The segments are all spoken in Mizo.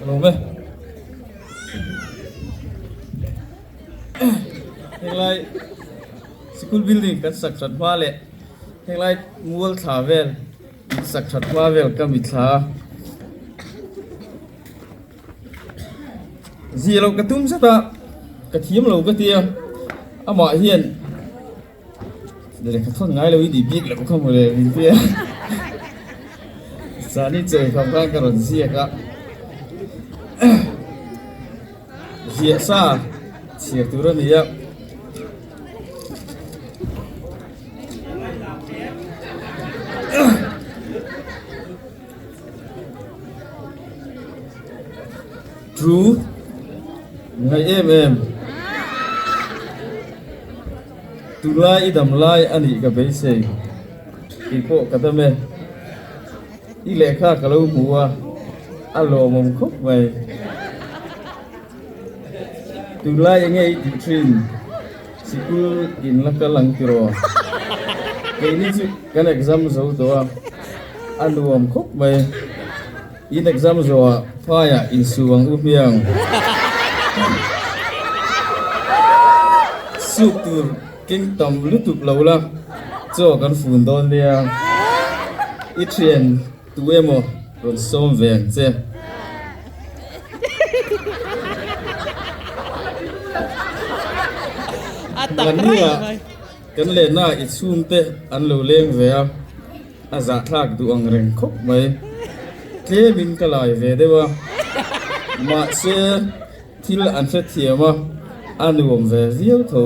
Ka lawm e. Henglai sikul building kan sak that hma leh henglai mual thla vel in sak that hma vel ka mitthla a. Zia loh ka tum zet a, ka thiam lo ka tia, amah hian lehkha thawn ngai lo i nih bik loh kha mawle min tia zani chawi kham khan ka rawn ziak a ziah sa chhiar tur a ni a. True Ngaih em em Tunlai i dam lai a nih ka beisei tih pawh ka dam e. I lehkha ka lo hmu a, a lawmawm khawp mai. Tunlai enge i tih thin? Sikul in la kal ang tiraw? Keini chu kan exam zo tawh a, a nuam khawp mai. In exam zawhah phaiah insu ang u hmiang. Suk tur keng tam lutuk lo la, chaw kan fun dawn nia. I thian Tu emaw rawn sawm ve ang che. Mahnia kan lehna i chhungte an lo leng ve a, a zahthlak duh ang reng khawp mai. Tlemin ka lai ve deuh a, mahse Thil an hrethiam a, a nuam ve viau tho.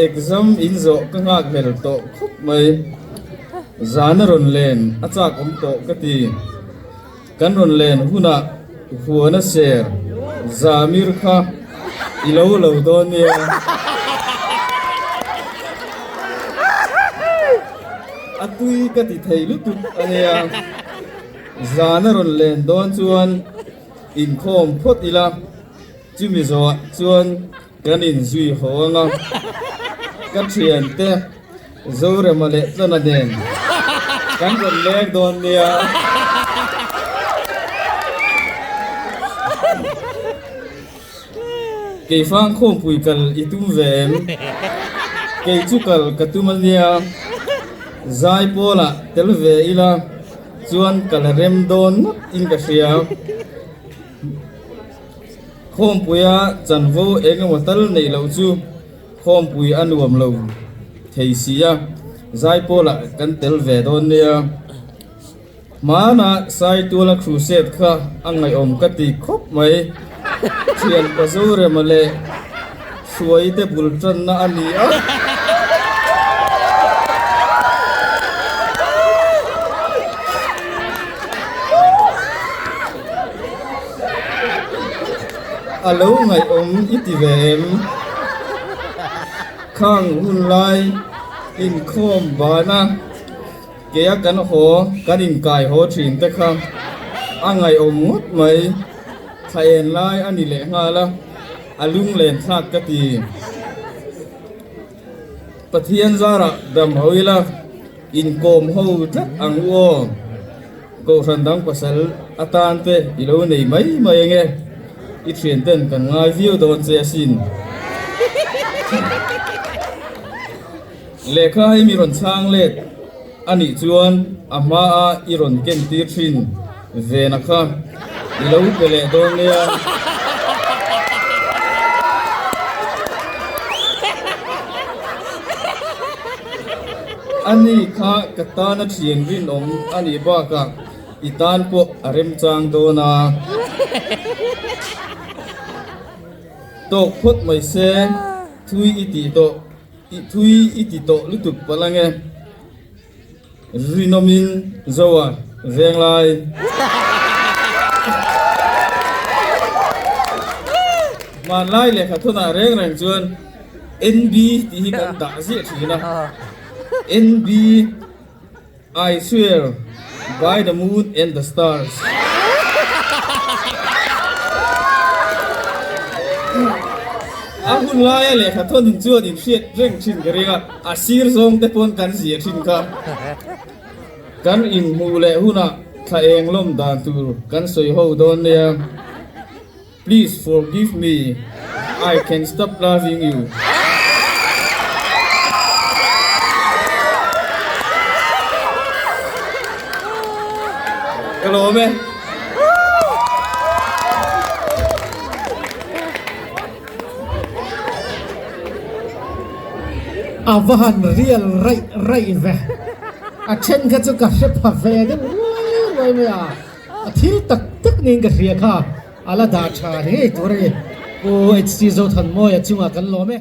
Exam in zawh ka nghak hmel tawh khawp mai. Zan a rawn len a chak awm tawh ka ti. Kan rawn len hunah huana ser Zamir kha i lo lo dawn nia. A tui ka ti thei lutuk a nia. Zan a rawn len dawn chuan inkhawm phawt ila, chumi zawhah chuan Kan inzui haw ang a, ka thiante Zorema leh Tlana nen kan rawn leng dawn nia. Keifang khawmpui kal i tum ve em? Kei chu kal ka tum a nia. Zai pawlah tel ve ila chuan ka la rem dawn ngawt in ka hria. Khawmpuia chanvo eng emaw tal neih loh chu khawmpui a nuam lo thei si a, Zaipawlah kan tel ve dawn nia. Hmana Saituala Crusade kha a ngaihawm ka ti khawp mai. Thianpa Zorema leh Hruaite bul tanna a ni a. A lo ngaihawm i ti ve em? Khang hun lai inkhawm bana keia kan haw kan inkai haw thin te kha a ngaihawm ngawt mai. Thla en lai a ni leh nghal a, a lunglen thlak ka ti. Pathian zarah dam ho ila inkawm ho tlat ang u aw. Kohhran dang pasal atan te i lo nei mai mai enge i thian ten kan ngai viau dawn che asin. Lehkha hi mi rawn chhang let a nih chuan a hma a i rawn ken tir thin vena kha i lo pe leh dawn nia. A ni kha ka tana thian rinawm a nih bakah i tan pawh a remchang dawn a. Tawk phawt mai se, thui i tih tawh, i thui i ti tawh lutuk palh ange. Rinawmin Zoa Venglai. Hmanlai lehkha thawnah reng reng chuan NB tih hi kan dah ziah thin a. NB, I swear by the moon and the stars. A hun laia lehkha thawn chuan inhriat reng thin ka ring a, a sir zawng te pawn kan ziah thin kha. Kan inhmuh leh hunah thla eng lawm dan tur kan sawi ho dawn nia. Please forgive me, I can stop loving you. Ka lawm e. A va han rial raih raih ve. A then kha chu ka hre pha ve deuh ruai ruai mai a, a thil tak tak niin ka hria kha a la dah tha ni ngei tur a ni. Pu HC Zothanmawia chungah kan lawm e.